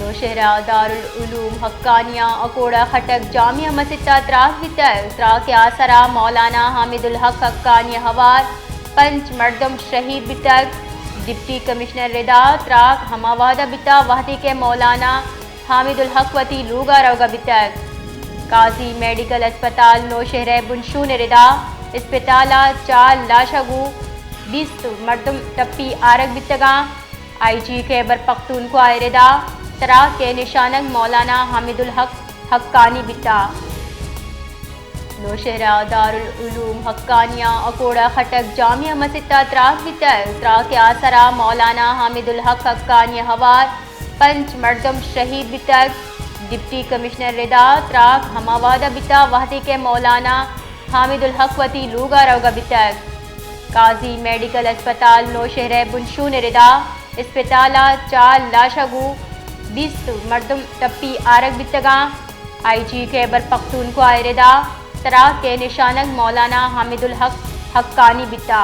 نوشہرہ دارالعلوم حقانیہ اکوڑہ خٹک جامعہ مسجد ء تراک بیتگ۔ تراک ء آسرا مولانا حامد الحق حقانی ہوار پنچ مردم شہید بیتگ۔ ڈپٹی کمشنر ردا تراک ہما وہدہ بیتا وہدے کہ مولانا حامد الحق وتی لوگا روگا بیتگ۔ قاضی میڈیکل اسپتال نوشہرہ بنشون ردا اسپتالا چار لاشا گوں بیست مردم ٹپی آرگ بیتگاں۔ آئی جی خیبر پختونخوا ء ردا تراک ء نشانگ مولانا حامد الحق حقانی بیتا۔ نوشہرہ دارالعلوم حقانیہ اکوڑہ خٹک جامعہ مسجد ء تراک بیتگ۔ تراک ء آسرا مولانا حامد الحق حقانی ہوار پنچ مردم شہید بیتگ۔ ڈپٹی کمشنر ردا تراک ہما وہدہ بیتا وہدے کہ مولانا حامد الحق وتی لوگا روگا بیتگ۔ قاضی میڈیکل اسپتال نوشہرہ بنشون ردا اسپتالا چار لاشا گوں بیست مردم ٹپی آرگ بیتگاں۔ آئی جی خیبر پختونخوا ء ردا تراک ء نشانگ مولانا حامد الحق حقانی بیتا۔